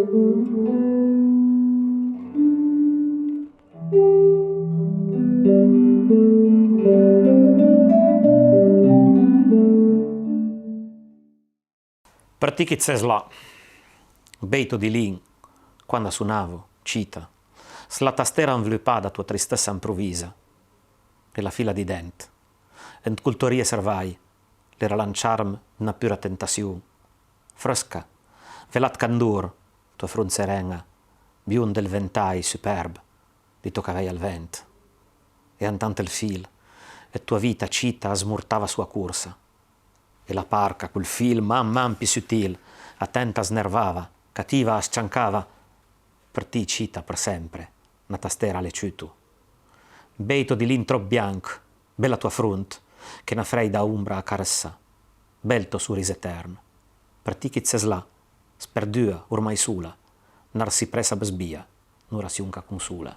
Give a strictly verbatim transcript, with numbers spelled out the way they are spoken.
Për ti ch'i ses là, bej to dilin, quand a sonavo, cita, s'la tastera anvlupà da tua tristëssa improvisa e la fila dij dent, ant col to rire servài, l'era lanciarm na pura tentassion. Frësca, vela 'd candor, tua front seren-a, biond ël ventài superb dij to cavèj al vent. E antant ël fil ëd tua vita cita a smortava sua corsa. E la parca, col fil man man pì sutil, atenta a snervava, cativa a s-ciancava. Për ti cita për sempre na tastera a l'é ciuto. Bej to dilin tròp bianch, bela tua front che na frèida ombra a carëssa, bel to soris etern. Për ti ch'i ses là, sperdua, ormai sola, n'arsipress a bësbija, n'orassion ch'a consola.